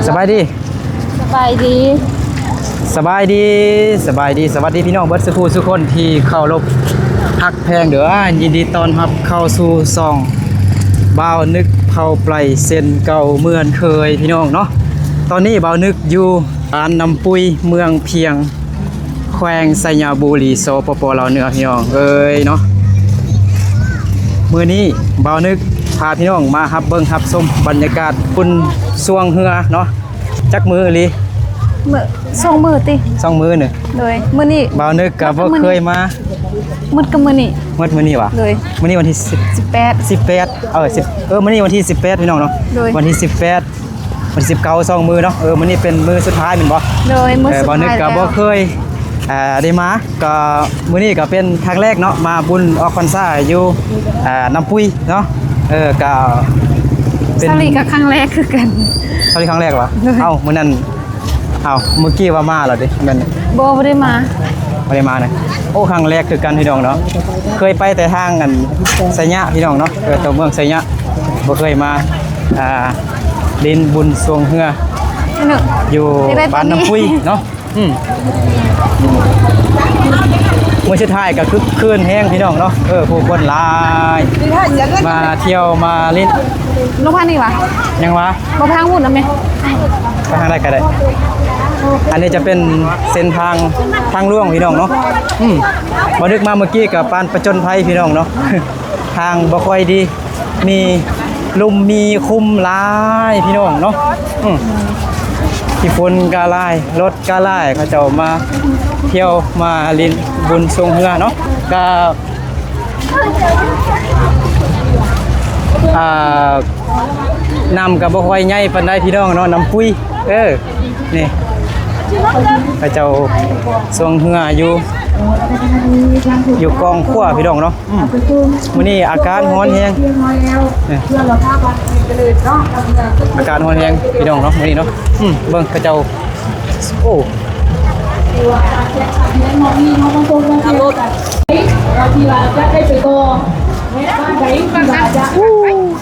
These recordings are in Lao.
ສະບາຍດີ ສະບາຍດີ ສະບາຍດີ ສະບາຍດີ ສະຫວັດດີພີ່ນ້ອງເບິດສູ່ຜູ້ສູ່ຄົນທີ່ເຄົາລົບຮັກແພງເດີ. ຍິນດີຕ້ອນຮັບເຂົ້າສູ່ຊ່ອງບ່າວນຶກເຜົ່າໄປເຊັ່ນເກົ່າເໝືອນເຄີຍ ພີ່ນ້ອງເນາະ. ຕອນນີ້ບ່າວນຶກຢູ່ບ້ານນ້ຳປຸຍ ເມືອງພຽງ ແຂວງໄຊຍະບູລີ ສປປ ລາວເໜືອ ພີ່ນ້ອງເອີຍເນາະ. ມື້ນີ້ບ່າວນຶກພາພີ່ນ້ອງມາຮັບເບິ່ງຮັບຊົມບັນຍາກາດບຸນຊ່ວງເຮືອເນາະ. ຈັກມື້ອີ່ຫຼີ? ມື້ ສອງມື້ຕິ ສອງມື້ນີ້. ໂດຍ ມື້ນີ້ບ່າວນຶກກໍບໍ່ເຄີຍມາ. ໝົດກັບມື້ນີ້ ໝົດມື້ນີ້ຫວາ? ໂດຍ ມື້ນີ້ວັນທີສິບ ສິບແປດ ສິບແປດ ເອີ ສິບ ເອີ ມື້ນີ້ວັນທີສິບແປດ ພີ່ນ້ອງເນາະ. ໂດຍ ວັນທີສິບແປດ ວັນທີສິບເກົ້າ ສອງມື້ເນາະ. ເອີ ມື້ນີ້ເປັນມື້ສຸດທ້າຍແມ່ນບໍ່? ໂດຍ ມື້ສຸດທ້າຍ. ເອີ ບ່າວນຶກກໍບໍ່ເຄີຍ ອ່າ ໄດ້ມາ ກໍມື້ນີ້ກໍເປັນຄັ້ງແລກເນາະ ມາບຸນອອກພັນສາຢູ່ ອ່າ ນ້ຳປຸຍເນາະ. ເອີ ກໍເປັນ ສາວລີກໍຄັ້ງແລກຄືກັນ. ສາວລີຄັ້ງແລກຫວາ? ໂດຍ ເອົ້າ ມື້ນັ້ນ ເອົ້າ ມື້ກີ້ວ່າມາແລ້ວເດ້ແມ່ນ? ບໍ່ ບໍ່ໄດ້ມາ ບໍ່ໄດ້ມານະ. ໂອ້ ຄັ້ງແລກຄືກັນ ພີ່ນ້ອງເນາະ. ເຄີຍໄປແຕ່ທາງອັນໄຊຍະ ພີ່ນ້ອງເນາະ. ເອີ ຕົວເມືອງໄຊຍະ ບໍ່ເຄີຍມາ ອ່າ ຫຼິ້ນບຸນຊ່ວງເຮືອ ຢູ່ບ້ານນ້ຳປຸຍເນາະ. ອືມ ມື້ສຸດທ້າຍກໍຄຶກຄື້ນແຮງ ພີ່ນ້ອງເນາະ. ເອີ ຜູ້ຄົນຫຼາຍ ມາທ່ຽວມາຫຼິ້ນ. ລົງທາງນີ້ຫວາ? ຍັງຫວາ? ບໍ່ ໄປທາງພຸ້ນນະແມ່. ໄປທາງໃດກໍໄດ້. ອັນນີ້ຈະເປັນເສັ້ນທາງ ທາງຫຼວງ ພີ່ນ້ອງເນາະ. ອືມ ບໍ່ນຶກມາເມື່ອກີ້ກໍປານປະຈົນໄພ ພີ່ນ້ອງເນາະ. ທາງບໍ່ຄ່ອຍດີ ມີລຸ່ມມີຂຸມຫຼາຍ ພີ່ນ້ອງເນາະ. ອືມ ຂີ້ຝຸ່ນກໍຫຼາຍ ລົດກໍຫຼາຍ ເຂົາເຈົ້າມາທ່ຽວມາຫຼິ້ນບຸນຊ່ວງເຮືອເນາະ. ກໍ ອ່າ ນ້ຳກໍບໍ່ຄ່ອຍໃຫຍ່ປານໃດ ພີ່ນ້ອງເນາະ ນ້ຳປຸຍ. ເອີ ນີ້ ເຂົາເຈົ້າຊ່ວງເຮືອຢູ່ ຢູ່ກອງຂົວ ພີ່ນ້ອງເນາະ. ອືມ ມື້ນີ້ອາກາດຮ້ອນແຮງ ນີ້ ອາກາດຮ້ອນແຮງ ພີ່ນ້ອງເນາະ ມື້ນີ້ເນາະ. ອືມ ເບິ່ງເຂົາເຈົ້າ ໂອ້ ທີ່ວ່າຈະໄດ້ໄປຕໍ່ແມ່ນບ້ານໃດທີ່ວ່າຈະ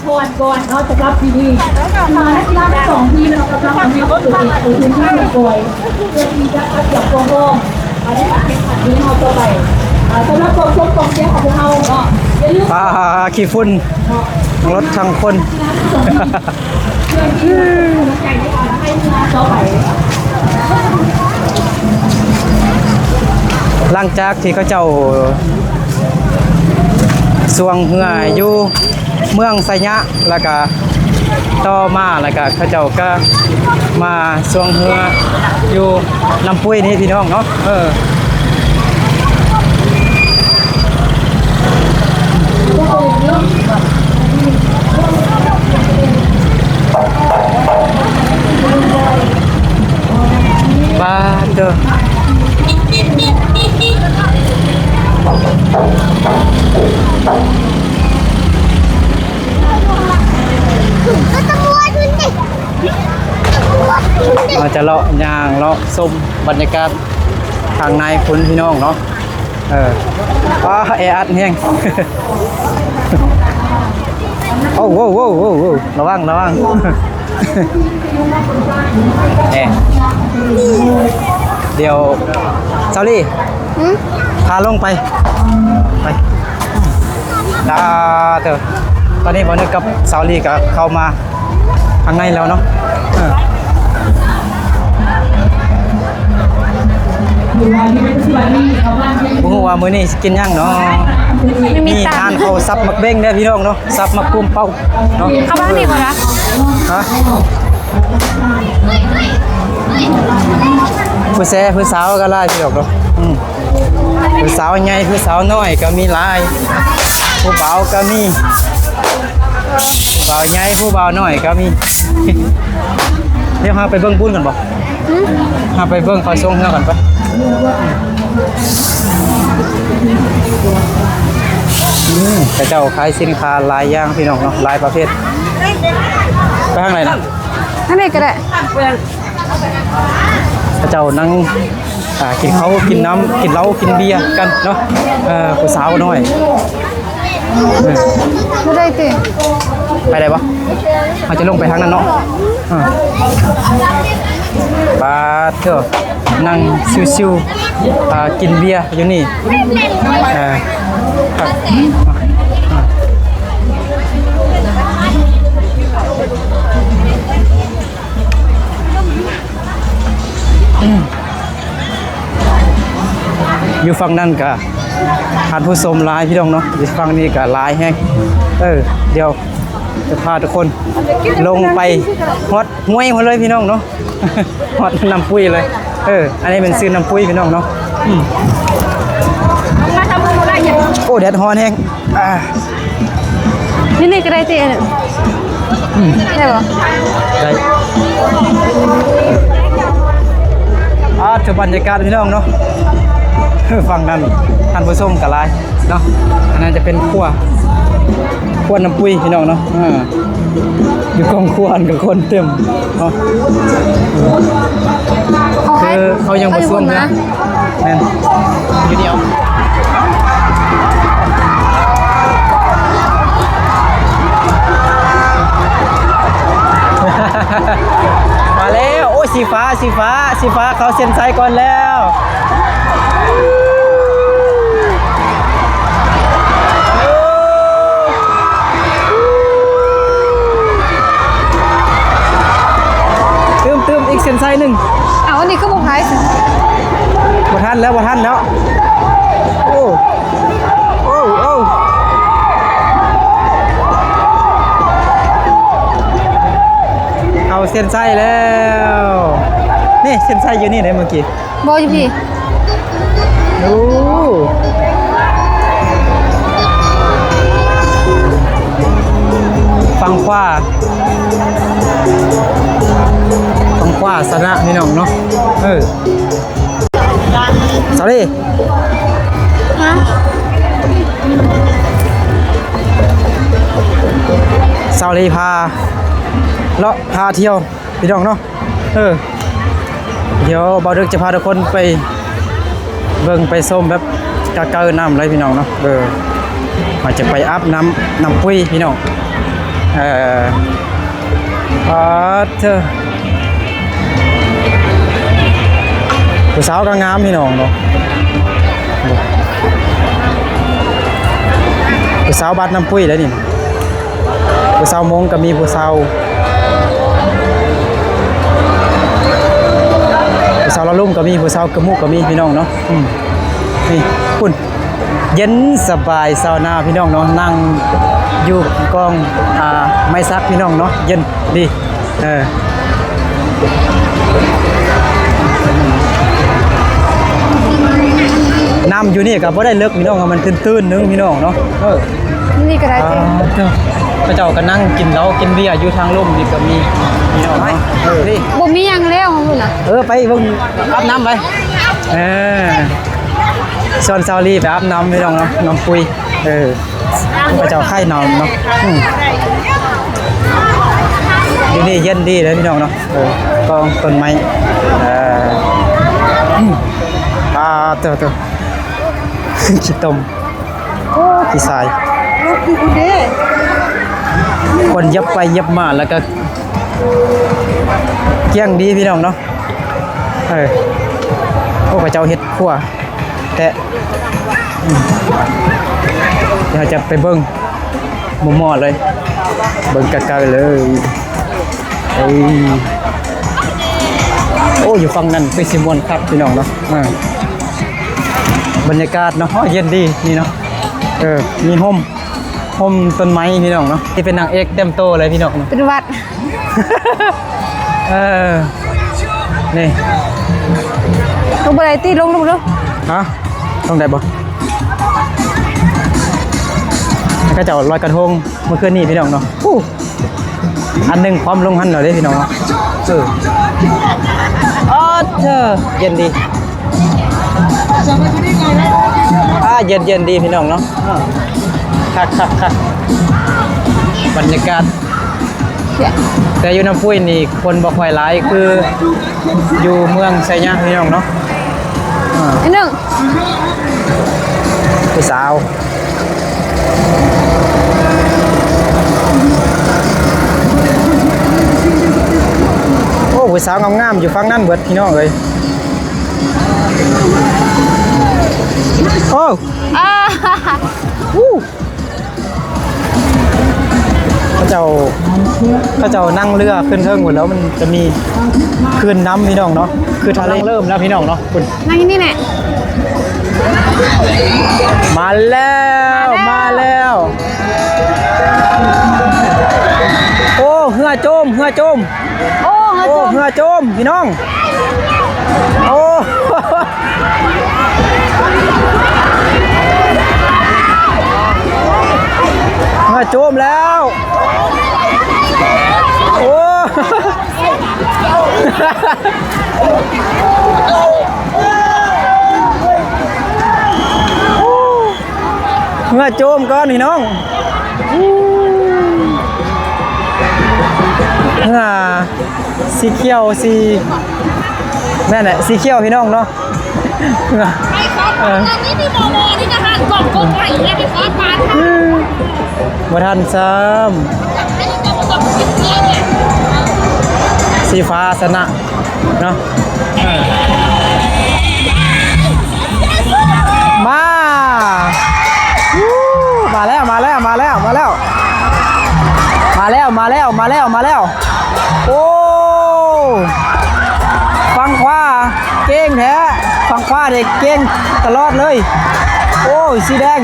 ຜ່ອນກ່ອນເນາະ ສຳລັບທີ່ນີ້ ນັກກິລາທັງສອງທີມເນາະ ກໍພາກັນເຮັດໂປຣເຈັກໂຕເປັນທີ່ຮຽບtweet ເພື່ອທີ່ຈະກະກຽມຄວາມພ້ອມ ໃນການແຂ່ງຂັນຂອງເຮົາຕໍ່ໄປ. ສຳລັບກອງຊົມກອງເຊຍຂອງພວກເຮົາເນາະ ຢ່າລືມ ອ່າ ຂີ້ຝຸ່ນ ທັງລົດທັງຄົນ. ຫຼັງຈາກທີ່ເຂົາເຈົ້າຊ່ວງເຮືອຢູ່ເມືອງໄຊຍະ ແລ້ວກະຕໍ່ມາ ແລ້ວກະເຂົາເຈົ້າກະມາຊ່ວງເຮືອຢູ່ນ້ຳປຸຍນີ້ ພີ່ນ້ອງເນາະ. ເອີ ບາດເດີ ເຮົາຈະເລາະຍ່າງເລາະຊົມບັນຍາກາດ ທາງໃນພຸ້ນ ພີ່ນ້ອງເນາະ. ເອີ ວ້າ ແອອັດແຮງ. ໂອ້ ໂອ້ ໂອ້ ໂອ້ ໂອ້ ລະວັງ ລະວັງ. ເອີ ດຽວ ສາວລີ ຫືມ ພາລົງໄປ ໄປ. ດາເທີ ຕອນນີ້ບ່າວນຶກກັບສາວລີກໍເຂົ້າມາ ທາງໃນແລ້ວເນາະ. ເອີ ບໍ່ຮູ້ວ່າມື້ນີ້ຊິກິນຫຍັງເນາະ. ມີ ມີ ມີ ຮ້ານເຂົ້າສັບໝາກເບັງເດີພີ່ນ້ອງເນາະ ສັບໝາກກຸ້ມເປົ້າເນາະ. ເຂົ້າມາທາງນີ້ບໍ່ລະ? ຮະ? ຜູ້ແຊ ຜູ້ສາວກໍຫຼາຍພີ່ນ້ອງເນາະ. ອືມ ຜູ້ສາວໃຫຍ່ຜູ້ສາວນ້ອຍກໍມີຫຼາຍ ຜູ້ບ່າວກໍມີ ຜູ້ບ່າວໃຫຍ່ຜູ້ບ່າວນ້ອຍກໍມີ. ດຽວເຮົາໄປເບິ່ງບຸນກັນບໍ່? ຫືມ ເຮົາໄປເບິ່ງເຂົາຊ່ວງເຮືອກັນໄປ. ອືມ ເຂົາເຈົ້າຂາຍສິນຄ້າຫຼາຍຢ່າງພີ່ນ້ອງເນາະ ຫຼາຍປະເພດ. ໄປທາງໃດນະ? ທາງນີ້ກໍໄດ້. ເຂົາເຈົ້ານັ່ງ ອ່າ ກິນເຂົ້າກິນນ້ຳ ກິນເຫຼົ້າກິນເບຍກັນເນາະ. ເອີ ຜູ້ສາວນ້ອຍ ບໍ່ໄດ້ຕິ ໄປໄດ້ບໍ່? ເຮົາຈະລົງໄປທາງນັ້ນເນາະ. ປາດເທີ ນັ່ງຊິວໆ ອ່າ ກິນເບຍຢູ່ນີ້ ເອີ ຄັກ. ຢູ່ຝັ່ງນັ້ນກະທ່ານຜູ້ຊົມຫຼາຍພີ່ນ້ອງເນາະ ຢູ່ຝັ່ງນີ້ກະຫຼາຍແຮງ. ເອີ ດຽວຈະພາທຸກຄົນລົງໄປຮອດຫ້ວຍພຸ້ນເລີຍພີ່ນ້ອງເນາະ ຮອດນ້ຳປຸ້ຍເລີຍ. ເອີ ອັນນີ້ແມ່ນຊື່ນ້ຳປຸ້ຍພີ່ນ້ອງເນາະ. ອືມ ໂອ້ ແດດຮ້ອນແຮງ. ອ່າ ຢູ່ນີ້ກໍໄດ້ຕິ ອັນນີ້ ອືມ ໄດ້ບໍ່? ໄດ້. ອ່າ ເຖິງບັນຍາກາດພີ່ນ້ອງເນາະ ຝັ່ງນັ້ນທ່ານຜູ້ຊົມກໍຫຼາຍເນາະ. ອັນນັ້ນຈະເປັນຄົວ ຄົວນ້ຳປຸ້ຍພີ່ນ້ອງເນາະ. ອ່າ ຢູ່ກອງຄົວຫັ້ນກໍຄົນເຕັມເນາະ ຄືເຂົາຍັງບໍ່ຊ່ວງເທື່ອ. ແມ່ນ ຢູ່ດຽວ ມາແລ້ວ. ໂອ້ຍ ສີຟ້າ ສີຟ້າ ສີຟ້າເຂົ້າເສັ້ນໄຊກ່ອນແລ້ວ. ຕື່ມໆ ອີກເສັ້ນໄຊໜຶ່ງ. ເອົ້າ ອັນນີ້ຄືບໍ່ພາຍຊະ? ບໍ່ທັນແລ້ວ ບໍ່ທັນແລ້ວ. ໂອ້ ໂອ້ ໂອ້ ເຂົ້າເສັ້ນໄຊແລ້ວ. ນີ້ເສັ້ນໄຊຢູ່ນີ້ເດ້ເມື່ອກີ້. ບໍ່ ຢູ່ພີ້. ໂອ້ ຝັ່ງຂວາ ຝັ່ງຂວາຊະນະພີ່ນ້ອງເນາະ. ເອີ ສາວລີ ຮະ ສາວລີພາເລາະ ພາທ່ຽວ ພີ່ນ້ອງເນາະ. ເອີ ດຽວບ່າວດຶກຈະພາທຸກຄົນໄປເບິ່ງໄປຊົມແບບກະເກີນ້ຳເລີຍພີ່ນ້ອງເນາະ. ເອີ ເຮົາຈະໄປອາບນ້ຳ ນ້ຳປຸ້ຍພີ່ນ້ອງ. ເອີ ປາດເທີ ຜູ້ສາວກໍງາມພີ່ນ້ອງເນາະ. ຜູ້ສາວບ້ານນ້ຳປຸ້ຍແຫຼະນີ້. ຜູ້ສາວມົ້ງກໍມີ ຜູ້ສາວ ຜູ້ສາວລາວລຸ່ມກໍມີ ຜູ້ສາວກະມຸກໍມີພີ່ນ້ອງເນາະ. ອືມ ນີ້ພຸ້ນ ເຢັນສະບາຍຊາວນາພີ່ນ້ອງເນາະ ນັ່ງຢູ່ກອງ ອ່າ ໄມ້ສັກພີ່ນ້ອງເນາະ ເຢັນດີ. ເອີ ນ້ຳຢູ່ນີ້ກໍບໍ່ໄດ້ເລິກພີ່ນ້ອງ ມັນຕື້ນໆໜຶ່ງພີ່ນ້ອງເນາະ. ເອີ ນີ້ກໍໄດ້ຕິ ອ່າ ເຈົ້າ ເຂົາເຈົ້າກໍນັ່ງກິນເຫຼົ້າກິນເບຍຢູ່ທາງລຸ່ມນີ້ກໍມີພີ່ນ້ອງເນາະ. ເອີ ນີ້ບໍ່ມີຫຍັງແລ້ວຫັ້ນນະ. ເອີ ໄປເບິ່ງ ອາບນ້ຳໄປ. ເອີ ຊວນສາວລີໄປອາບນ້ຳພີ່ນ້ອງເນາະ ນ້ຳປຸ້ຍ. ເອີ ເຂົາເຈົ້າຂາຍນ້ຳເນາະ. ອືມ ຢູ່ນີ້ເຢັນດີເດີພີ່ນ້ອງເນາະ. ເອີ ກອງຕົ້ນໄມ້ ເອີ ອືມ ອ່າ ໂຕໆ ຂີ້ຕົມ ໂອ້ ຂີ້ຊາຍ ລົດຢູ່ພຸ້ນເດ້. ຄົນຢຽບໄປຢຽບມາ ແລ້ວກໍກ້ຽງດີພີ່ນ້ອງເນາະ. ເອີ ໂອ້ ເຂົາເຈົ້າເຮັດຄົວແທ້. ອືມ ດຽວເຮົາຈະໄປເບິ່ງໝໍ່ໆເລີຍ ເບິ່ງໃກ້ໆເລີຍ. ເອີ ໂອ້ ຢູ່ຝັ່ງນັ້ນຄືຊິມ່ວນຄັກພີ່ນ້ອງເນາະ. ອ່າ ບັນຍາກາດເນາະ ເຢັນດີນີ້ເນາະ. ເອີ ມີຮົ່ມ ຮົ່ມຕົ້ນໄມ້ພີ່ນ້ອງເນາະ. ທີ່ເປັນນາງເອກເຕັມໂຕເລີຍພີ່ນ້ອງເນາະ ເປັນຫວັດ. ເອີ ນີ້ ລົງບໍ່ໄດ້ຕິ ລົງ ລົງເດີ. ຮະ ລົງໄດ້ບໍ່? ເຂົາເຈົ້າລອຍກະທົງມື້ຄືນນີ້ພີ່ນ້ອງເນາະ. ໂອ້ ອັນໜຶ່ງພ້ອມລົງຫັ້ນແລ້ວເດ້ພີ່ນ້ອງເນາະ. ເອີ ອາ ເທີ ເຢັນດີ. ອ່າ ເຢັນໆດີພີ່ນ້ອງເນາະ. ອ່າ ຄັກໆໆ ບັນຍາກາດ. ແຕ່ຢູ່ນ້ຳປຸ້ຍນີ້ຄົນບໍ່ຄ່ອຍຫຼາຍຄືຢູ່ເມືອງໄຊຍະພີ່ນ້ອງເນາະ. ອ່າ ອັນໜຶ່ງ ຜູ້ສາວ. ຜູ້ສາວງາມໆຢູ່ຝັ່ງນັ້ນເບິດ ພີ່ນ້ອງເອີຍ. ໂອ້ ອ່າ ອູ້ ເຂົາເຈົ້າ ເຂົາເຈົ້ານັ່ງເຮືອຂຶ້ນເທິງພຸ້ນ ແລ້ວມັນຈະມີຄື້ນນຳ ພີ່ນ້ອງເນາະ. ຄືທະເລ ເລີ່ມແລ້ວ ພີ່ນ້ອງເນາະ. ພຸ້ນ ນັ່ງຢູ່ນີ້ແຫຼະ. ມາແລ້ວ ມາແລ້ວ ມາແລ້ວ. ໂອ້ ເຮືອໂຈມ ເຮືອໂຈມ. ໂອ້ ເຮືອໂຈມ ໂອ້ ເຮືອໂຈມ ພີ່ນ້ອງ. ໂອ້ ເຮືອໂຈມແລ້ວ. ໂອ້ ເຮືອໂຈມກ່ອນ ພີ່ນ້ອງ. ເຮືອສີຂຽວ ສີ ແມ່ນແຫຼະ ສີຂຽວ ພີ່ນ້ອງເນາະ. ເອີ ບໍ່ທັນຊ້ຳ ສີຟ້າຊະນະເນາະ. ເອີ ມາ ວູ້ ມາແລ້ວ ມາແລ້ວ ມາແລ້ວ ມາແລ້ວ ມາແລ້ວ ມາແລ້ວ ມາແລ້ວ ມາແລ້ວ. ໂອ້ ຝັ່ງຂວາເກັ່ງແທ້ ຝັ່ງຂວາເດ້ເກັ່ງຕະຫຼອດເລີຍ. ໂອ້ຍ ສີແດງ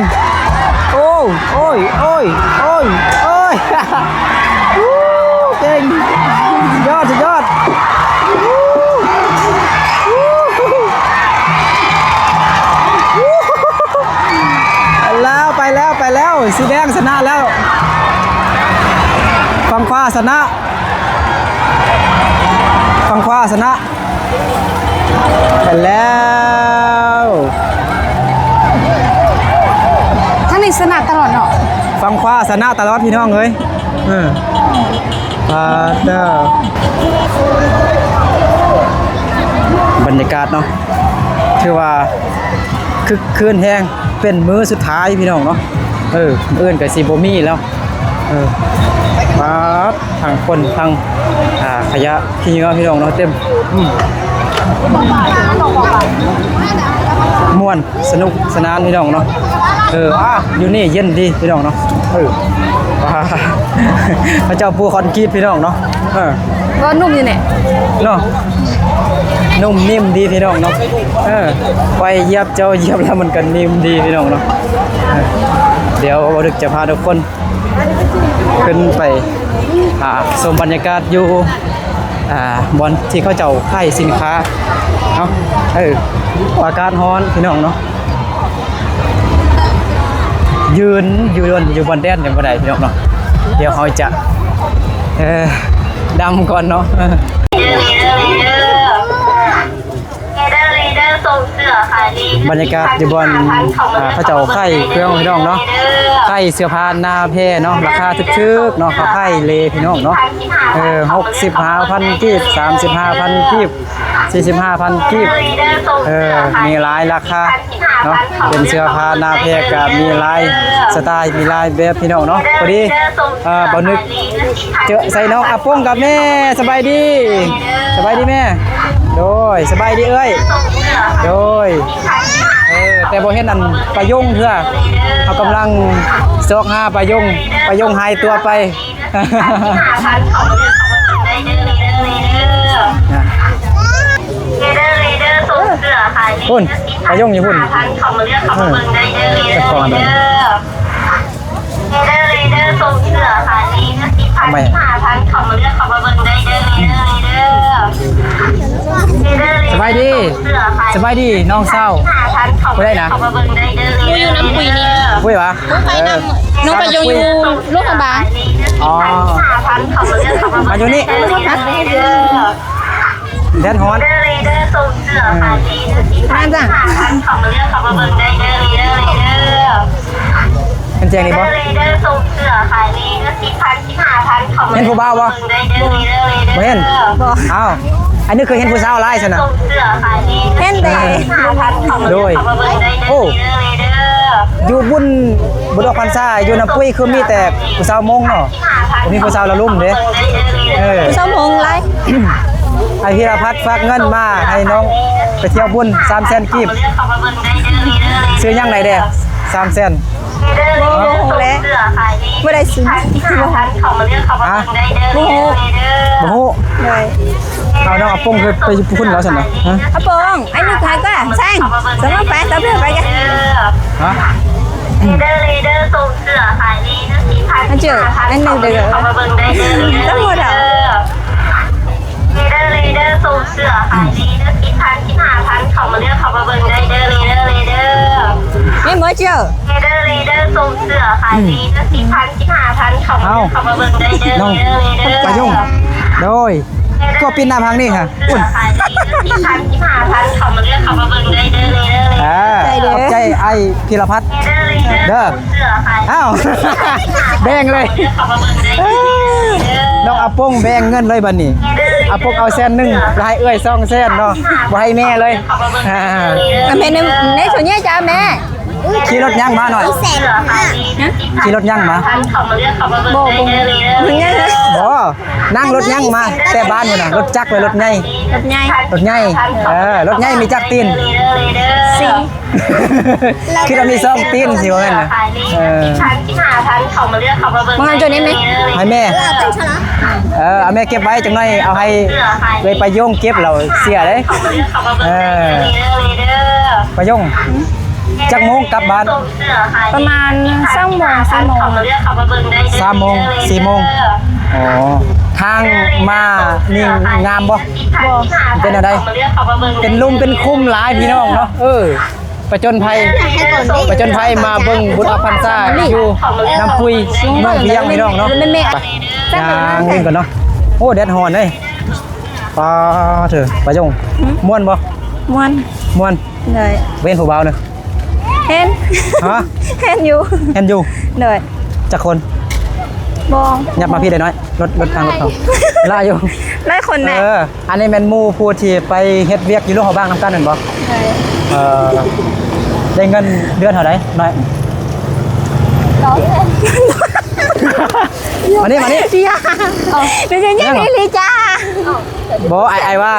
ໂອ້ ໂອ້ຍ ໂອ້ຍ ໂອ້ຍ ໂອ້ຍ ວູ້ ເກັ່ງ ສຸດຍອດ ສຸດຍອດ. ວູ້ ວູ້ ວູ້ ໄປແລ້ວ ໄປແລ້ວ ໄປແລ້ວ ສີແດງຊະນະແລ້ວ ຝັ່ງຂວາຊະນະ ຝັ່ງຂວາຊະນະ ໄປແລ້ວ. ທາງນີ້ຊະນະຕະຫຼອດເນາະ ຝັ່ງຂວາຊະນະຕະຫຼອດ ພີ່ນ້ອງເອີຍ. ເອີ ປາດເດີ ບັນຍາກາດເນາະ ຖືວ່າຄຶກຄື້ນແຮງ ເປັນມື້ສຸດທ້າຍ ພີ່ນ້ອງເນາະ. ເອີ ມື້ອື່ນກໍຊິບໍ່ມີແລ້ວ. ເອີ ປາດ ທັງຄົນ ທັງ ອ່າ ຂະຫຍະຂີ້ເຫຍື້ອ ພີ່ນ້ອງເນາະ ເຕັມ ອືມ ມ່ວນ ສະໜຸກສະໜານ ພີ່ນ້ອງເນາະ. ເອີ ອ່າ ຢູ່ນີ້ເຢັນດີ ພີ່ນ້ອງເນາະ. ເອີ ພະເຈົ້າປູຄອນກຣີດ ພີ່ນ້ອງເນາະ. ເອີ ກໍນຸ້ມຢູ່ນີ້ເນາະ ນຸ້ມນິ້ມດີ ພີ່ນ້ອງເນາະ. ເອີ ໄປຢຽບເຈົ້າຢຽບແລ້ວມັນກໍນິ້ມດີ ພີ່ນ້ອງເນາະ. ເອີ ດຽວບ່າວດຶກຈະພາທຸກຄົນ ຂຶ້ນໄປ ອ່າ ຊົມບັນຍາກາດຢູ່ ອ່າ ບ່ອນທີ່ເຂົາເຈົ້າຂາຍສິນຄ້າເນາະ. ເອີ ອາກາດຮ້ອນ ພີ່ນ້ອງເນາະ ຢືນຢູ່ ຢູ່ບ່ອນແດດຍັງບໍ່ໄດ້ ພີ່ນ້ອງເນາະ. ດຽວເຮົາຈະ ເອີ ດຳກ່ອນເນາະ. ບັນຍາກາດຢູ່ບ່ອນ ອ່າ ເຂົາເຈົ້າຂາຍເຄື່ອງ ພີ່ນ້ອງເນາະ ຂາຍເສື້ອຜ້າໜ້າແພເນາະ ລາຄາຖືກໆເນາະ. ເຂົາຂາຍເລ ພີ່ນ້ອງເນາະ ເອີ ຫົກສິບຫ້າພັນກີບ ສາມສິບຫ້າພັນກີບ ສີ່ສິບຫ້າພັນກີບ. ເອີ ມີຫຼາຍລາຄາເນາະ ເປັນເສື້ອຜ້າໜ້າແພກໍມີຫຼາຍສະໄຕລ໌ ມີຫຼາຍແບບ ພີ່ນ້ອງເນາະ. ພໍດີ ເອີ ບ່າວນຶກ ເຈີໃສ່ນ້ອງອາປົງກັບແມ່. ສະບາຍດີ ສະບາຍດີແມ່. ໂດຍ ສະບາຍດີເອື້ອຍ. ໂດຍ ເອີ ແຕ່ບໍ່ເຫັນອັນປາຍົງເທື່ອ ເຮົາກຳລັງຊອກຫາປາຍົງ ປາຍົງຫາຍຕົວໄປ. ພຸ້ນ ປາຍົງຢູ່ພຸ້ນ ເອີ ຈັບກ່ອນ. ເດີເດີ ສົ່ງເສື້ອຂາຍເລ ສິບພັນ ສິບຫ້າພັນ ເຂົ້າມາເລືອກເຂົ້າມາເບິ່ງໄດ້ເດີ ເດີເດີ ເດີເດີ ສະບາຍດີ ເສື້ອຂາຍ ສະບາຍດີນ້ອງສາວ ຜູ້ໃດນະ ເຂົ້າມາເບິ່ງໄດ້ເດີ ເດີເດີ ປຸ້ຍຫວາ ເອີ ນ້ອງໄປຢູ່ ຢູ່ຫຼວງພະບາງ ອໍ ມາຢູ່ນີ້ ເດີເດີ ແດດຮ້ອນ ເດີເດີ ສົ່ງເສື້ອຂາຍເລ ສິບພັນ ສິບຫ້າພັນ ເຂົ້າມາເລືອກເຂົ້າມາເບິ່ງໄດ້ເດີ ເດີເດີ ເຫັນແຈ້ງນີ້ບໍ່ ເດີເດີ ສົ່ງເສື້ອຂາຍເລ ສິບພັນ ສິບຫ້າພັນ ເຂົ້າມາເບິ່ງໄດ້ເດີ ເດີເດີ ບໍ່ເຫັນ ເອົ້າ ອັນນີ້ຄືເຫັນຜູ້ສາວຫຼາຍຊັ້ນນະ ສົ່ງເສື້ອຂາຍເລ ເຫັນແຕ່ ສິບພັນ ເຂົ້າມາເລືອກເຂົ້າມາເບິ່ງໄດ້ເດີ ໂອ້ ເດີເດີ ຢູ່ບຸນ ບຸນອອກພັນສາ ຢູ່ນ້ຳປຸ້ຍ ຄືມີແຕ່ຜູ້ສາວມົ້ງເນາະ ບໍ່ມີຜູ້ສາວລາວລຸ່ມເດ້ ເອີ ຜູ້ສາວມົ້ງຫຼາຍ ອ້າຍພິລະພັດຝາກເງິນມາໃຫ້ນ້ອງໄປທ່ຽວບຸນສາມແສນກີບ. ຊື້ຫຍັງໄດ້ແດ່ສາມແສນ? ບໍ່ ບໍ່ຮູ້ແຫຼະ ບໍ່ໄດ້ຊື້ ບໍ່ຮູ້. ຮະ? ບໍ່ຮູ້ ບໍ່ຮູ້? ໂດຍ. ເອົາ ນ້ອງອາປົງຄືໄປພຸ້ນແລ້ວຊັ້ນນະ? ຮະ? ອາປົງ ໄອ້ໜຶກຫາຍກວ່າ ແຊງ ສະມາໄປ ຕາເພື່ອໄປກະ. ຮະ? ມາເຈີ ໄອ້ໜຶກເດີ ຕຳຫຼວດເອົາ. ເດີ ເດີ ສົ່ງເສື້ອຂາຍດີເດີ ສິບພັນ ສິບຫ້າພັນ ເຂົ້າມາເລືອກ ເຂົ້າມາເບິ່ງໄດ້ເດີ ເດີ ເດີ ເດີ. ແມ່ນບໍ່ເຈົ້າ? ເດີ ເດີ ສົ່ງເສື້ອຂາຍດີເດີ ສິບພັນ ສິບຫ້າພັນ ເຂົ້າມາເລືອກ ເຂົ້າມາເບິ່ງໄດ້ເດີ ເດີ ເດີ ເດີ. ປາຍົງ ໂດຍ ກໍປິດໜ້າຜາກນີ້ຫະ ເສື້ອຂາຍດີເດີ ສິບພັນ ສິບຫ້າພັນ ເຂົ້າມາເລືອກ ເຂົ້າມາເບິ່ງໄດ້ເດີ ເດີ ເດີ ເດີ. ຂອບໃຈອ້າຍພິລະພັດເດີ. ອ້າວ ແບ່ງເລີຍ ນ້ອງອາປົງແບ່ງເງິນເລີຍບັດນີ້. ອາປົງເອົາແສນໜຶ່ງ ລະໃຫ້ເອື້ອຍສອງແສນເນາະ ບໍ່ໃຫ້ແມ່ເລີຍ. ອ່າ ແມ່ ໃນ ໃນໂຊເຍຈາແມ່ ຂີ່ລົດຫຍັງມາໜ້ອຍ? ຂີ່ລົດຫຍັງມາ? ບໍ່ ບໍ່ ບໍ່ ນັ່ງລົດຫຍັງມາແຕ່ບ້ານພຸ້ນນະ? ລົດຈັກ ຫຼື ລົດໃຫຍ່? ລົດໃຫຍ່ ລົດໃຫຍ່. ເອີ ລົດໃຫຍ່ມີຈັກຕີນ? ສີ່. ຄິດວ່າມີສອງຕີນຊິວ່າແມ່ນນະ. ເອີ ມາຫາເຈົ້ານີ້ແມ່ ໃຫ້ແມ່ ເອີ ເອົາແມ່ເກັບໄວ້ ຈັກໜ້ອຍເອົາໃຫ້ເອື້ອຍປາຍົງເກັບ ລາວເສຍເດ້. ເອີ ປາຍົງ ຈັກໂມງກັບບ້ານ? ປະມານສອງໂມງ ສີ່ໂມງ. ສາມໂມງ ສີ່ໂມງ. ອໍ ທາງມານີ້ງາມບໍ່? ບໍ່. ເປັນແນວໃດ? ເປັນລຸ່ມເປັນຂຸມຫຼາຍພີ່ນ້ອງເນາະ. ເອີ ປະຈົນໄພ ປະຈົນໄພມາເບິ່ງບຸນອອກພັນສາຢູ່ນ້ຳປຸຍ ເມືອງພຽງພີ່ນ້ອງເນາະ. ຍ່າງຫຼິ້ນກ່ອນເນາະ. ໂອ້ ແດດຮ້ອນເດ້. ປາເທີ ປາຍົງ ມ່ວນບໍ່? ມ່ວນ ມ່ວນ. ໂດຍ. ເຫັນຜູ້ບ່າວນະ? ເຫັນ. ຮະ? ເຫັນຢູ່ ເຫັນຢູ່. ໂດຍ. ຈັກຄົນ? ບໍ່ ຫຍັບມາພີ້ໄດ້ໜ້ອຍ. ລົດ ລົດທາງລົດເຂົາຫຼາຍຢູ່ ຫຼາຍຄົນແຫຼະ. ເອີ ອັນນີ້ແມ່ນໝູ່ຜູ້ທີ່ໄປເຮັດວຽກຢູ່ຫຼວງພະບາງນຳກັນແມ່ນບໍ່? ເອີ ໄດ້ເງິນເດືອນເທົ່າໃດໜ້ອຍ? ມານີ້ ມານີ້. ເປັນຫຍັງອີ່ຫຼີຈ້າ? ບໍ່ ອ້າຍ ອ້າຍວ່າ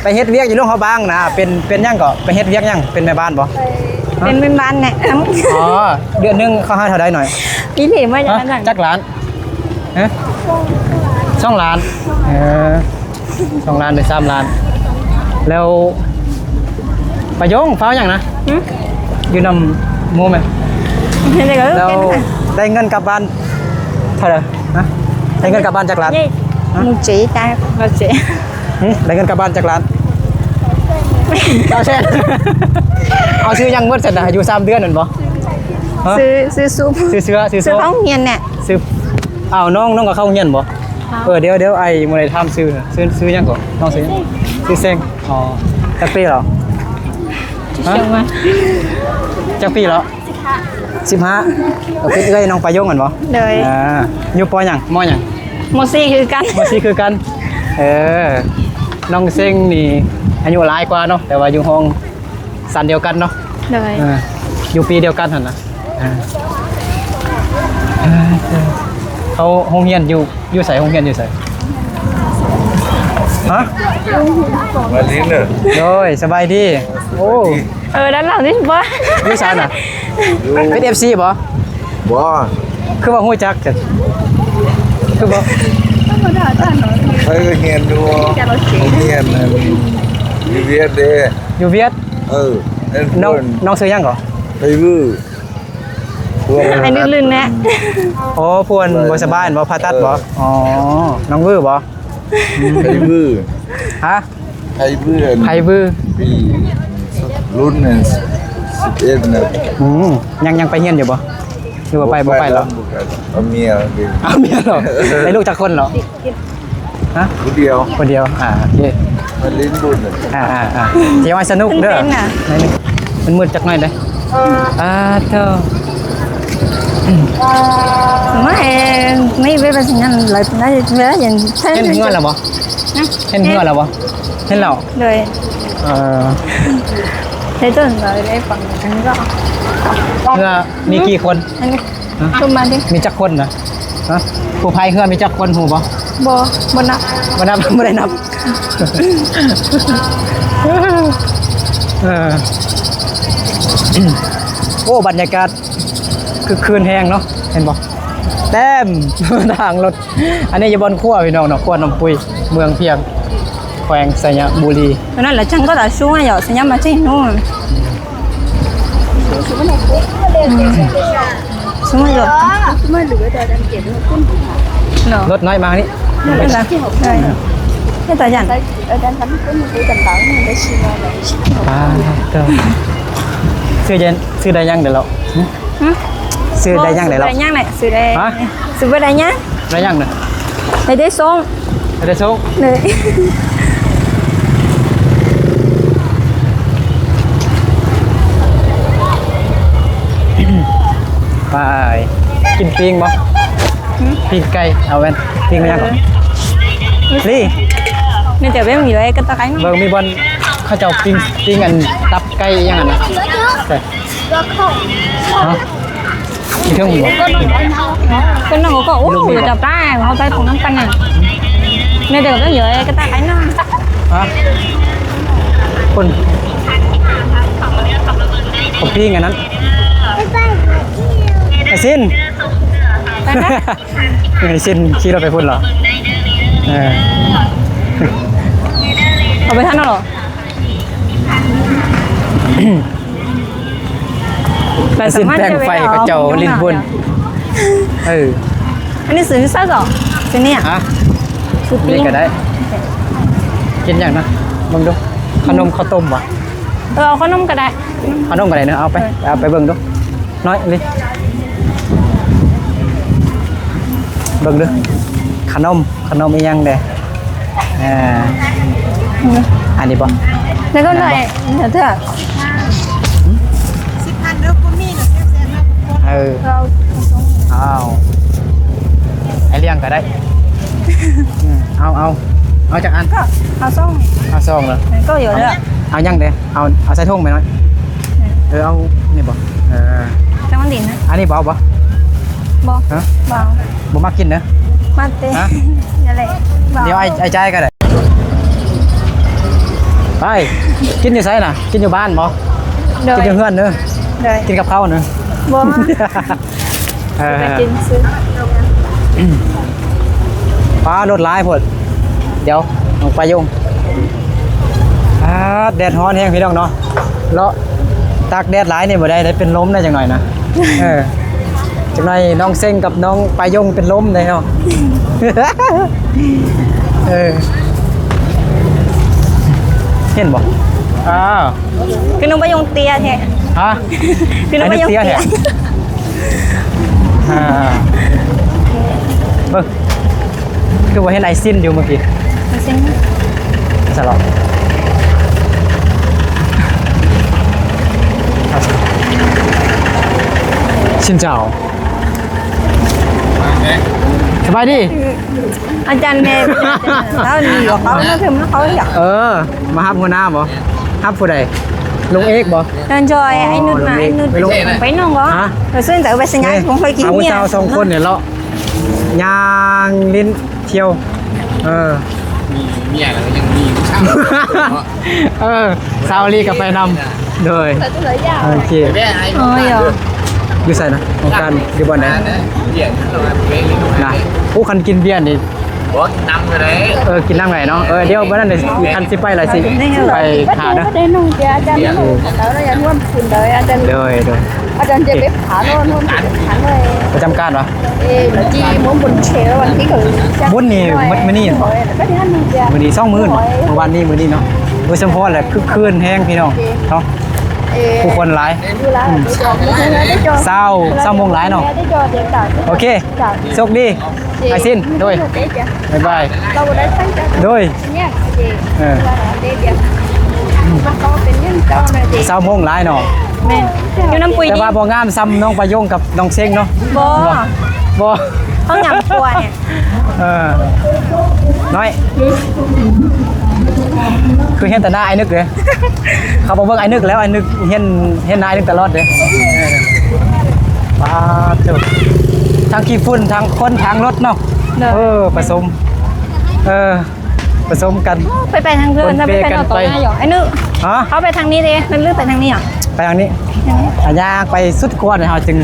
ໄປເຮັດວຽກຢູ່ຫຼວງພະບາງນະ. ເປັນ ເປັນຫຍັງເກາະ? ໄປເຮັດວຽກຫຍັງ? ເປັນແມ່ບ້ານບໍ່? ເປັນແມ່ບ້ານແນະນຳ. ອໍ ເດືອນໜຶ່ງເຂົາໃຫ້ເທົ່າໃດໜ້ອຍ? ອີ່ຫຼີບໍ່? ຮະ? ຈັກລ້ານ? ຮະ? ສອງລ້ານ. ເອີ ສອງລ້ານ ຫຼື ສາມລ້ານ. ແລ້ວປາຍົງຟ້າວຫຍັງນະ? ຫື? ຢູ່ນຳໝູ່ແມ່. ແລ້ວໄດ້ເງິນກັບບ້ານເທົ່າໃດ? ຮະ? ໄດ້ເງິນກັບບ້ານຈັກລ້ານ? ຮະ? ໝູ່ເຈ ຕາຍ ໝູ່ເຈ. ຫຶ? ໄດ້ເງິນກັບບ້ານຈັກລ້ານ? ເກົ້າແສນ. ເອົາ ຊື້ຫຍັງໝົດຊັ້ນນະ? ຢູ່ສາມເດືອນນັ້ນບໍ່? ຮະ? ຊື້ ຊື້ຊຸບ ຊື້ເສື້ອ ຊື້ໂສ້ ຊື້ຂອງໂຮງຮຽນແຫຼະ. ຊື້ ອ້າວ ນ້ອງ ນ້ອງກໍເຂົ້າໂຮງຮຽນບໍ່? ເຂົ້າ. ເອີ ດຽວ ດຽວ ອ້າຍບໍ່ໄດ້ຖາມຊື່. ຊື່ ຊື່ຫຍັງເກາະ? ນ້ອງຊື່ຫຍັງ? ຊື່ເສັງ. ອໍ ຈັກປີແລ້ວ? ຮະ? ຈັກປີແລ້ວ? ສິບຫ້າ. ສິບຫ້າ ກໍເປັນເອື້ອຍນ້ອງປາຍົງແມ່ນບໍ່? ໂດຍ. ອ່າ ຢູ່ ປໍ ຫຍັງ? ມໍ ຫຍັງ? ມໍສີ່ຄືກັນ. ມໍສີ່ຄືກັນ. ເອີ ນ້ອງເສັງນີ້ອາຍຸຫຼາຍກວ່າເນາະ ແຕ່ວ່າຢູ່ຫ້ອງ ຊັ້ນດຽວກັນເນາະ. ໂດຍ. ເອີ ຢູ່ປີດຽວກັນຫັ້ນນະ. ເອີ ເຂົາໂຮງຮຽນຢູ່ ຢູ່ໃສ? ໂຮງຮຽນຢູ່ໃສ? ຮະ? ມາລິນເດີ. ໂດຍ ສະບາຍດີ. ໂອ້ ເອີ ດ້ານຫຼັງນີ້ບໍ່? ຢູ່ໃສນະ? ເປັນເອັຟຊີບໍ່? ບໍ່. ຄືວ່າຮູ້ຈັກກັນ? ຄືບໍ່? ໃຜກໍຮຽນຢູ່ ຮຽນຢູ່ຫວຽດເດ້. ຢູ່ຫວຽດ? ເອີ ນ້ອງ ນ້ອງຊື່ຫຍັງເກາະ? ໄພວື ໄພວື ອ້າຍລື່ນໆແນະ. ອໍ ຜູ້ອັນບໍ່ສະບາຍແມ່ນບໍ່? ຜ່າຕັດບໍ່? ເອີ ອໍ ນ້ອງວືບໍ່? ໄພວື ຮະ? ໄພວື ໄພວື ປີລຸ້ນນັ້ນ ສິບເອັດນະ. ອືມ ຍັງ ຍັງໄປຮຽນຢູ່ບໍ່? ຫຼືວ່າໄປ ບໍ່ໄປແລ້ວ? ເອົາເມຍເດ. ເອົາເມຍແລ້ວ. ໄດ້ລູກຈັກຄົນແລ້ວ? ຮະ? ຜູ້ດຽວ ຜູ້ດຽວ. ອ່າ ໂອເຄ ມາຫຼິ້ນບຸນ. ອ່າ ອ່າ ອ່າ ດຽວໃຫ້ສະໜຸກເດີ. ມັນມືດຈັກໜ້ອຍເດ້. ອ່າ ໂທ້ ມາເຫັນ ມີເວລາ ເວລາ ເຫັນເຮືອນແລ້ວບໍ່? ຮະ? ເຫັນເຮືອນແລ້ວບໍ່? ເຫັນແລ້ວ. ໂດຍ. ເອີ ໃຊ້ຕົ້ນໄມ້ໄດ້ຟັງກັນກໍ ເຮືອມີກີ່ຄົນ? ອັນນີ້ ຮະ? ຊຸມມາດິ ມີຈັກຄົນນະ? ຮະ? ຜູ້ພາຍເຮືອມີຈັກຄົນ ຮູ້ບໍ່? ບໍ່ ບໍ່ນັບ ບໍ່ນັບ ບໍ່ໄດ້ນັບ. ເອີ ໂອ້ ບັນຍາກາດຄຶກຄື້ນແຮງເນາະ ເຫັນບໍ່ ເຕັມທາງລົດ. ອັນນີ້ຢູ່ບ່ອນຄົວພີ່ນ້ອງເນາະ ຄົວນ້ອງປຸ້ຍ ເມືອງພຽງ ແຂວງໄຊຍະບູລີ. ລົດນ້ອຍມານີ້ ປາດໂທ້ ຊື້ໄດ້ ຊື້ໄດ້ຫຍັງເດເລາະ? ຫຶ? ຊື້ໄດ້ຫຍັງເດເລາະ? ຊື້ໄດ້ຫຍັງເດ? ຫະ? ຊື້ບໍ່ໄດ້ຫຍັງ ໄດ້ຫຍັງນະ? ໄດ້ແຕ່ໂຊກ ໄດ້ແຕ່ໂຊກ ເລີຍ. ໄປ ກິນປີ້ງບໍ່? ຫຶ? ປີ້ງໄກ່ ເອົາແວ່ນ ປີ້ງຫຍັງ? ລີ ແມ່ນແຕ່ເບິ່ງຢູ່ ເອີ ກໍຕະໄຄເນາະ ເບິ່ງມີບ່ອນເຂົາເຈົ້າປີ້ງ ປີ້ງອັນຕັບໄກ່ອີ່ຫຍັງຫັ້ນນະ ໃສ່ ຮະ? ເທິງບໍ່? ເພິ່ນນັ່ງກໍ ໂອ້ ຈະຕາຍ ເຮົາໃສ່ຖົງນ້ຳກັນນະ ແມ່ເດີກໍເຍອະ ກໍຕາຍເນາະ. ຮະ? ຄົນ ເຂົາປີ້ງອັນນັ້ນ ໄອ້ຊິນ ໄປນະ ໄອ້ຊິນຂີ່ລົດໄປພຸ້ນເລາະ ເອີ ເອົາໄປທັນເນາະ. ແລ້ວຊິແປງໄຟເຂົາເຈົ້າຫຼິ້ນບຸນ ເອີ ອັນນີ້ຊື້ໃສ່ເນາະ ຊື້ນີ້ ຮະ? ຊື້ປີ້ງ ນີ້ກໍໄດ້ ກິນຫຍັງນະ ເບິ່ງດູ ຂະໜົມ ເຂົ້າຕົ້ມບໍ່? ເອີ ເອົາຂະໜົມກໍໄດ້ ຂະໜົມກໍໄດ້ເນາະ ເອົາໄປ ເອີ ເອົາໄປເບິ່ງດູ ນ້ອຍລີ ເບິ່ງດູ ຂະໜົມ ຂະໜົມອີ່ຫຍັງເດ? ເອີ ອັນນີ້ບໍ່? ແລ້ວກໍໜ້ອຍເທື່ອ ສິບພັນເດີ ບໍ່ມີນະ ແຊບໆນະ ເອີ ເອົາ ເອົາ ໃຫ້ລ້ຽງກໍໄດ້ ອືມ ເອົາ ເອົາ ເອົາຈັກອັນ? ກໍເອົາສອງ ເອົາສອງເດີ ກໍເອົາເດີ ເອົາຫຍັງເດ? ເອົາ ເອົາໃສ່ຖົງໄປໜ້ອຍ ເອີ ເອົານີ້ບໍ່? ເອີ ຈັກມັນດິນນະ ອັນນີ້ບໍ່ເອົາບໍ່? ບໍ່ ຮະ? ບໍ່ເອົາ ບໍ່ມັກກິນເດີ ມັກແຕ່ ຮະ? ນັ້ນແຫຼະ ດຽວອ້າຍ ອ້າຍຈ່າຍກໍໄດ້ ໄປ ກິນຢູ່ໃສນະ? ກິນຢູ່ບ້ານບໍ່? ໂດຍ ກິນຢູ່ເຮືອນເດີ ໂດຍ ກິນກັບເຂົ້າເດີ ບໍ່ ເອີ ກິນຊື່ ປາ ລົດຫຼາຍໂພດ ດຽວ ນ້ອງປາຍົງ ອາ ແດດຮ້ອນແຮງພີ່ນ້ອງເນາະ ເລາະຕາກແດດຫຼາຍນີ້ບໍ່ໄດ້ ໄດ້ເປັນລົມໄດ້ຈັກໜ້ອຍນະ ເອີ ຈັກໜ້ອຍນ້ອງເສັງກັບນ້ອງປາຍົງເປັນລົມໄດ້ເນາະ ເອີ ເຫັນບໍ່? ອ້າວ ຄືນ້ອງປາຍົງເຕ້ຍແທ້ ຮະ? ຄືນ້ອງປາຍົງເຕ້ຍແທ້ ອາ ເບິ່ງ ຄືວ່າເຫັນໄອ້ຊິນຢູ່ມື້ກີ້ ໄອ້ຊິນ ສະຫຼອກ ຊິນເຈົ້າ ສະບາຍດີ ອາຈານແມ່ ເຮົານີ້ກໍເຂົາມາເຖິງມາເຂົາຢາກ ເອີ ມາຮັບຫົວໜ້າບໍ່? ຮັບຜູ້ໃດ? ລຸງເອກບໍ່? ນອນຈອຍ ອໍ ໄອ້ນຸດ ລຸງເອກ ໄອ້ນຸດ ໄປນອນກໍ ຮະ? ໄປເຊີນໃຈໄປສັນຍາ ເອີ ຂອງຂ້ອຍກິນເບຍ ເອົາຜູ້ສາວສອງຄົນນີ້ເລາະ ຍ່າງຫຼິ້ນ ທ່ຽວ ເອີ ມີເມຍແລ້ວຍັງມີຜູ້ສາວ ເອີ ສາວລີກໍໄປນຳ ໂດຍ ໂອເຄ ອໍ ຢູ່ໃສນະ? ຂອງການຢູ່ບ່ອນໃດນະ? ໂອ້ ຄັນກິນເບຍນີ້ ບໍ່ ກິນນຳກໍໄດ້ ເອີ ກິນນຳກໍໄດ້ເນາະ ເອີ ດຽວມື້ນັ້ນຄັນຊິໄປລະຊິໄປຫາເດີ ໂດຍ ໂດຍ ອາຈານຈະໄປຫາໂນ່ນ ປະຈຳການຫວາ? ບຸນນີ້ໝົດມື້ນີ້ແມ່ນບໍ່? ມື້ນີ້ສອງມື້ເນາະ ມື້ວານນີ້ມື້ນີ້ເນາະ ໂດຍສະເພາະແຫຼະ ຄຶກຄື້ນແຮງພີ່ນ້ອງເນາະ ຜູ້ຄົນຫຼາຍ ອືມ ຊາວ ຊາວໂມງຫຼາຍເນາະ ໂອເຄ ໂຊກດີ ໄອຊິນ ໂດຍ ບາຍບາຍ ໂດຍ ເອີ ຊາວໂມງຫຼາຍເນາະ ແມ່ນ ຢູ່ນຳປຸ້ຍ ແຕ່ວ່າບໍ່ງາມສ່ຳນ້ອງປາຍົງກັບນ້ອງເຊັງເນາະ ບໍ່ ບໍ່ ເຮົາຫຍັງກວ່າແຮງ ເອີ ນ້ອຍ ຄືເຫັນແຕ່ໜ້າອ້າຍນຶກເດ້ ເຂົາບໍ່ເບິ່ງອ້າຍນຶກແລ້ວ ອ້າຍນຶກເຫັນ ເຫັນໜ້າອ້າຍນຶກຕະຫຼອດເດ້ ປາດໂທ້ ທັງຂີ້ຝຸ່ນ ທັງຄົນ ທັງລົດເນາະ ໂດຍ ເອີ ປະສົມ ເອີ ປະສົມກັນ ໂອ້ ໄປ ໄປທາງເພິ່ນ ປນເປກັນໄປ ເຂົາໄປທາງນີ້ເດ້ ຫຼື ຮະ? ເຂົາໄປທາງນີ້ເດ້ ຫຼືໄປທາງນີ້ຫວະ? ໄປທາງນີ້ ອືມ ອ່ະ ຍ່າງໄປສຸດຂວານີ້ ເຮົາຈຶ່ງ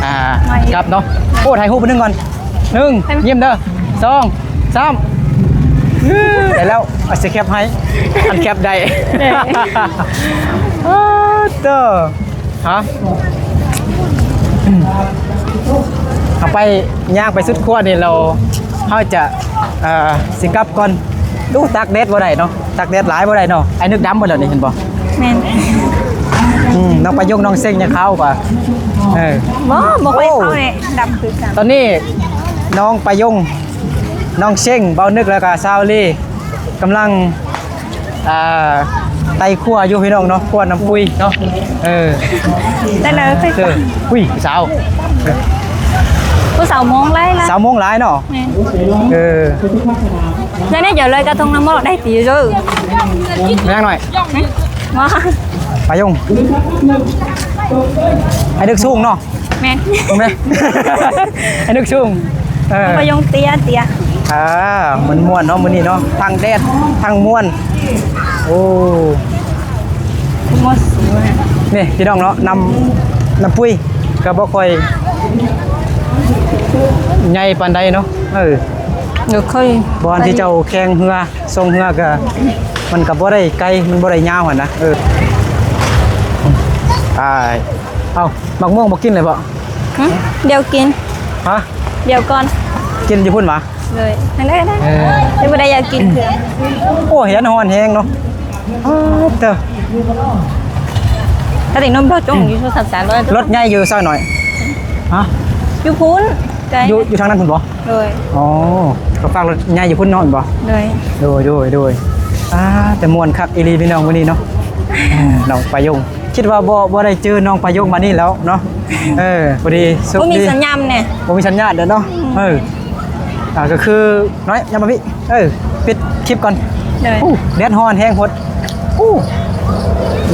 ອ່າ ມາອີກ ກັບເນາະ. ໂອ້ ຖ່າຍຮູບໜຶ່ງກ່ອນ ໜຶ່ງ ໄປ ຍິ້ມເດີ ສອງ ສາມ ໄດ້ແລ້ວ ອາດຊິແຄັບໃຫ້ ອັນແຄັບໄດ້ ເອີ ໂອ້ ໂຕ ຮະ ເຮົາໄປ ຍ່າງໄປສຸດຂົວນີ້ແລ້ວ ເຮົາຈະ ເອີ ຊິກັບກ່ອນ. ໂອ້ ຕາກແດດບໍ່ໄດ້ເນາະ ຕາກແດດຫຼາຍບໍ່ໄດ້ເນາະ. ອ້າຍນຶກດຳເບິດແລ້ວນີ້ ເຫັນບໍ່? ແມ່ນ ອືມ ນ້ອງປາຍົງ ນ້ອງເຊັງຍັງຂາວກວ່າ ເອີ ບໍ່ ບໍ່ຄ່ອຍ ໂອ້ ຂາວເດ້ ດຳຄືກັນ. ຕອນນີ້ນ້ອງປາຍົງ ນ້ອງເຊັງ ເບົານຶກ ແລ້ວກະຊາວລີ ກຳລັງ ອ່າ ໄຕ່ຂົ້ວຢູ່ພີ່ນ້ອງເນາະ ຂົ້ວນ້ຳປຸ້ຍເນາະ. ເອີ ໄດ້ເລີຍ ເອີ ອຸ້ຍ ຜູ້ສາວ ຜູ້ສາວມົ້ງຫຼາຍລະ ສາວມົ້ງຫຼາຍເນາະ. ແມ່ນ ເອີ ແລ້ວນີ້ດຽວລອຍກະທົງນຳບໍ່ ໄດ້ຕີເດີ ແມ່ນຫຍັງໜ້ອຍ ມາ ປາຍົງ ອ້າຍນຶກສູງເນາະ. ແມ່ນ ແມ່ນ ອ້າຍນຶກສູງ ເອີ ປາຍົງເຕ້ຍ ເຕ້ຍ ອ່າ ມ່ວນໆເນາະມື້ນີ້ເນາະ ທັງແດດທັງມ່ວນ. ໂອ້ ນີ້ພີ່ນ້ອງເນາະ ນ້ຳ ນ້ຳປຸ້ຍກະບໍ່ຄ່ອຍໃຫຍ່ປານໃດເນາະ. ເອີ ບໍ່ຄ່ອຍ ບ່ອນທີ່ເຈົ້າແຂ່ງເຮືອ ສົ່ງເຮືອກະ ມັນກະບໍ່ໄດ້ໄກ ມັນບໍ່ໄດ້ຍາວຫັ້ນນະ. ເອີ ຕາຍ ເອົ້າ ໝາກມ່ວງບໍ່ກິນເລີຍບໍ? ຫຶ ດຽວກິນ ຮະ ດຽວກ່ອນ ກິນຢູ່ພຸ້ນຫວາ? ເລີຍ ທາງໃດກໍໄດ້ ເອີ ແຕ່ບໍ່ໄດ້ຢາກກິນເທື່ອ. ໂອ້ ແດດຮ້ອນແຮງເນາະ. ອ້າ ເຕີ ຖ້າເດັກນ້ອຍບໍ່ຈົ່ງຢູ່ໂທລະສັບສາມຮ້ອຍ ລົດໃຫຍ່ຢູ່ຊາວໜ້ອຍ ຮະ ຢູ່ພຸ້ນ ໄກ ຢູ່ ຢູ່ທາງນັ້ນພຸ້ນບໍ? ໂດຍ ອໍ ກໍຝາກລົດໃຫຍ່ຢູ່ພຸ້ນເນາະ ແມ່ນບໍ່? ໂດຍ ໂດຍ ໂດຍ ໂດຍ. ອ່າ ແຕ່ມ່ວນຄັກອີ່ຫຼີພີ່ນ້ອງມື້ນີ້ເນາະ. ເອີ ນ້ອງປາຍົງ ຄິດວ່າບໍ່ ບໍ່ໄດ້ເຈີນ້ອງປາຍົງມານີ້ແລ້ວເນາະ. ເອີ ພໍດີໂຊກດີ ບໍ່ມີສັນຍານແນ່ ບໍ່ມີສັນຍານເດີເນາະ. ອືມ ເອີ ອ່າ ກໍຄືນ້ອຍ ຍາມມາພີ່ ເອີ ປິດຄລິບກ່ອນ. ໂດຍ ໂອ້ ແດດຮ້ອນແຮງໂພດ. ໂອ້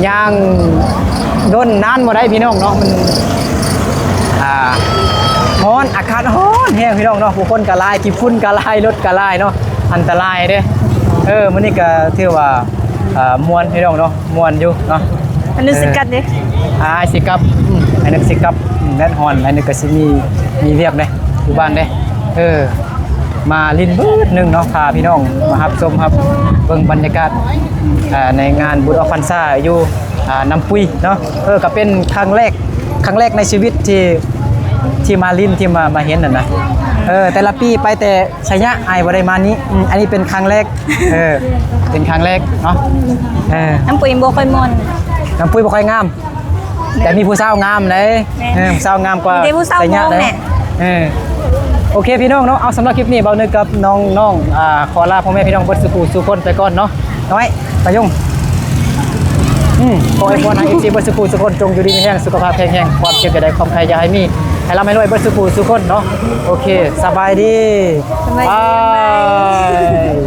ຍ່າງດົນນານບໍ່ໄດ້ພີ່ນ້ອງເນາະ ມັນ ອ່າ ຮ້ອນ ອາກາດຮ້ອນແຮງພີ່ນ້ອງເນາະ. ຜູ້ຄົນກໍຫຼາຍ ຂີ້ຝຸ່ນກໍຫຼາຍ ລົດກໍຫຼາຍເນາະ ອັນຕະລາຍເດ້. ເອີ ມື້ນີ້ກໍຖືວ່າ ເອີ ມ່ວນພີ່ນ້ອງເນາະ ມ່ວນຢູ່ເນາະ. ອັນນີ້ຊິກັບເດ້ ອ້າຍຊິກັບ ອືມ ອັນນີ້ຊິກັບ ອືມ ແດດຮ້ອນ ອັນນີ້ກໍຊິມີ ມີວຽກເດ້ ຢູ່ບ້ານເດ້. ເອີ ມາຫຼິ້ນບຶດໜຶ່ງເນາະ ພາພີ່ນ້ອງມາຮັບຊົມ ຮັບເບິ່ງບັນຍາກາດ ອ່າ ໃນງານບຸນອອກພັນສາຢູ່ ອ່າ ນ້ຳປຸ້ຍເນາະ. ເອີ ກໍເປັນຄັ້ງແລກ ຄັ້ງແລກໃນຊີວິດທີ່ ທີ່ມາຫຼິ້ນ ທີ່ມາ ມາເຫັນຫັ້ນນະ. ເອີ ແຕ່ລະປີໄປແຕ່ໄຊຍະ ອ້າຍບໍ່ໄດ້ມານີ້ ອືມ ອັນນີ້ເປັນຄັ້ງແລກ. ເອີ ເປັນຄັ້ງແລກເນາະ. ເອີ ນ້ຳປຸ້ຍບໍ່ຄ່ອຍມ່ວນ ນ້ຳປຸ້ຍບໍ່ຄ່ອຍງາມ ແຕ່ມີຜູ້ສາວງາມເດ້. ແມ່ນ ເອີ ຜູ້ສາວງາມກວ່າ ມີແຕ່ຜູ້ສາວ ໄຊຍະ ໂມງ ເດ້ ແຫຼະ. ເອີ ໂອເຄພີ່ນ້ອງເນາະ. ເອົາ ສຳລັບຄລິບນີ້ ເບົານຶກກັບນ້ອງໆ ອ່າ ຂໍລາພໍ່ແມ່ພີ່ນ້ອງເບິດສູ່ຜູ້ສູ່ຄົນໄປກ່ອນເນາະ. ນ້ອຍ ປາຍົງ ອືມ ຂໍອວຍພອນໃຫ້ເອັຟຊີເບິດສູ່ຜູ້ສູ່ຄົນ ຈົ່ງຢູ່ດີມີແຮງ ສຸຂະພາບແຂງແຮງ ຄວາມເຈັບຢ່າໄດ້ ຄວາມໄຂ້ຢ່າໃຫ້ມີ ໃຫ້ລ່ຳໃຫ້ລວຍເບິດສູ່ຜູ້ສູ່ຄົນເນາະ. ໂອເຄ ສະບາຍດີ ສະບາຍດີ ບາຍ.